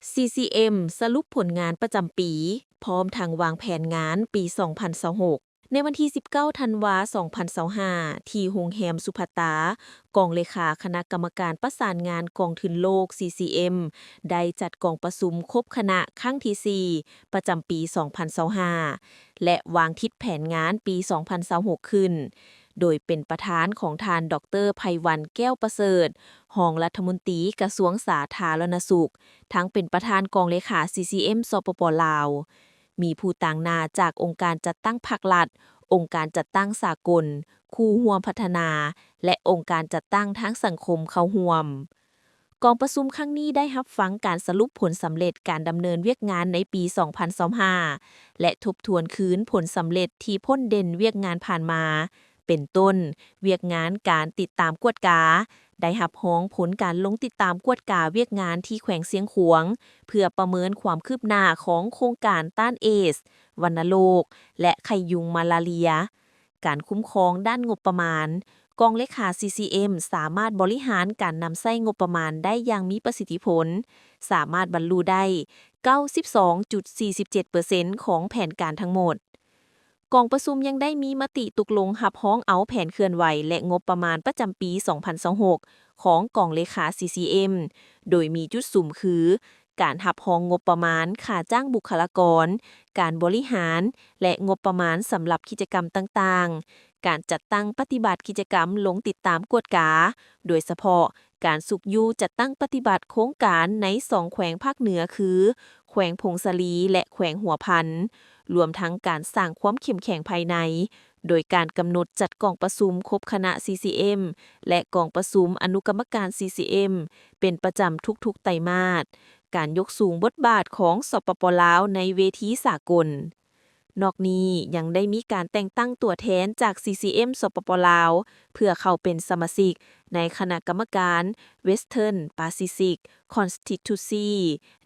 ຊີຊີເອັມ ສະຫຼຸບຜົນງານປະຈຳປີ ພ້ອມທັງວາງແຜນງານປີສອງພັນຊາວຫົກ. ໃນວັນທີສິບເກົ້າ ທັນວາ ສອງພັນຊາວຫ້າ ທີ່ໂຮງແຮມສຸພັດຕາ, ກອງເລຂາຄະນະກຳມະການປະສານງານກອງທຶນໂລກ ຊີຊີເອັມ ໄດ້ຈັດກອງປະຊຸມຄົບຄະນະຄັ້ງທີສີ່ ປະຈຳປີສອງພັນຊາວຫ້າ ແລະ ວາງທິດແຜນງານປີສອງພັນຊາວຫົກຂຶ້ນ, ໂດຍເປັນປະທານຂອງທ່ານ ດອກເຕີ ໄພວັນ ແກ້ວປະເສີດ, ຮອງລັດຖະມົນຕີກະຊວງສາທາລະນະສຸກ, ທັງເປັນປະທານກອງເລຂາ ຊີຊີເອັມ ສປປ ລາວ. ມີຜູ້ຕາງໜ້າຈາກອົງການຈັດຕັ້ງພາກລັດ, ອົງການຈັດຕັ້ງສາກົນ, ຄູ່ຮ່ວມພັດທະນາ ແລະ ອົງການຈັດຕັ້ງທາງສັງຄົມເຂົ້າຮ່ວມ. ກອງປະຊຸມຄັ້ງນີ້ໄດ້ຮັບຟັງການສະຫຼຸບຜົນສຳເລັດການດຳເນີນວຽກງານໃນປີສອງພັນຊາວຫ້າ ແລະ ທົບທວນຄືນຜົນສຳເລັດທີ່ພົ້ນເດັ່ນວຽກງານຜ່ານມາ, ເປັນຕົ້ນ ວຽກງານການຕິດຕາມກວດກາ, ໄດ້ຮັບຮອງຜົນການລົງຕິດຕາມກວດກາວຽກງານທີ່ແຂວງຊຽງຂວາງ ເພື່ອປະເມີນຄວາມຄືບໜ້າຂອງໂຄງການຕ້ານເອດສ, ວັນນະໂລກ ແລະ ໄຂ້ຍຸງມາລາເຣຍ. ການຄຸ້ມຄອງດ້ານງົບປະມານ, ກອງເລຂາ ຊີຊີເອັມ ສາມາດບໍລິຫານການນຳໃຊ້ງົບປະມານໄດ້ຢ່າງມີປະສິດທິຜົນ, ສາມາດບັນລຸໄດ້ເກົ້າສິບສອງຈຸດສີ່ສິບເຈັດເປີເຊັນຂອງແຜນການທັງໝົດ. ກອງປະຊຸມຍັງໄດ້ມີມະຕິຕົກລົງຮັບຮອງເອົາແຜນເຄື່ອນໄຫວ ແລະ ງົບປະມານປະຈຳປີສອງພັນຊາວຫົກ ຂອງກອງເລຂາ ຊີຊີເອັມ ໂດຍມີຈຸດສຸມຄື ການຮັບຮອງງົບປະມານຄ່າຈ້າງບຸກຄະລາກອນ, ການບໍລິຫານ ແລະ ງົບປະມານສຳລັບກິດຈະກຳຕ່າງໆ, ການຈັດຕັ້ງປະຕິບັດກິດຈະກຳລົງຕິດຕາມກວດກາ, ໂດຍສະເພາະການຊຸກຍູ້ຈັດຕັ້ງປະຕິບັດໂຄງການໃນສອງແຂວງພາກເໜືອຄື ແຂວງຜົ້ງສາລີ ແລະ ແຂວງຫົວພັນ, ລວມທັງການສ້າງຄວາມເຂັ້ມແຂງພາຍໃນ ໂດຍການກຳນົດຈັດກອງປະຊຸມຄົບຄະນະ ຊີຊີເອັມ ແລະ ກອງປະຊຸມອະນຸກຳມະການ ຊີຊີເອັມ ເປັນປະຈຳທຸກໆໄຕມາດ, ການຍົກສູງບົດບາດຂອງ ສປປ ລາວ ໃນເວທີສາກົນ. ນອກນີ້ຍັງໄດ້ມີການແຕ່ງຕັ້ງຕົວແທນຈາກ ຊີຊີເອັມ ສປປ ລາວ ເພື່ອເຂົ້າເປັນສະມາຊິກໃນຄະນະກຳມະການ Western Pacific Constituency,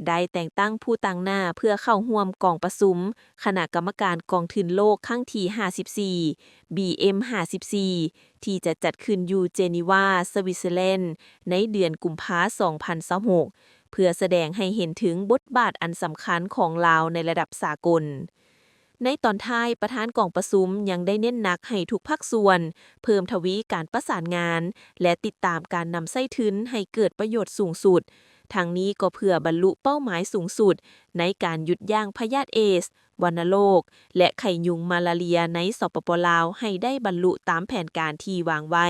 ໄດ້ແຕ່ງຕັ້ງຜູ້ຕາງໜ້າເພື່ອເຂົ້າຮ່ວມກອງປະຊຸມຄະນະກຳມະການກອງທຶນໂລກຄັ້ງທີຫ້າສິບສີ່ ບີເອັມຫ້າສິບສີ່ ທີ່ຈະຈັດຂຶ້ນຢູ່ເຈນີວາ ສະວິດເຊີແລນ ໃນເດືອນກຸມພາ ສອງພັນຊາວຫົກ ເພື່ອສະແດງໃຫ້ເຫັນເຖິງບົດບາດອັນສຳຄັນຂອງລາວໃນລະດັບສາກົນ. ໃນຕອນທ້າຍ, ປະທານກອງປະຊຸມຍັງໄດ້ເນັ້ນໜັກໃຫ້ທຸກພາກສ່ວນເພີ່ມທະວີການປະສານງານ ແລະ ຕິດຕາມການນຳໃຊ້ທຶນໃຫ້ເກີດປະໂຫຍດສູງສຸດ, ທັງນີ້ກໍເພື່ອບັນລຸເປົ້າໝາຍສູງສຸດໃນການຢຸດຢັ້ງພະຍາດເອດສ, ວັນນະໂລກ ແລະ ໄຂ້ຍຸງມາລາເຣຍໃນ ສປປ ລາວ ໃຫ້ໄດ້ບັນລຸຕາມແຜນການທີ່ວາງໄວ້.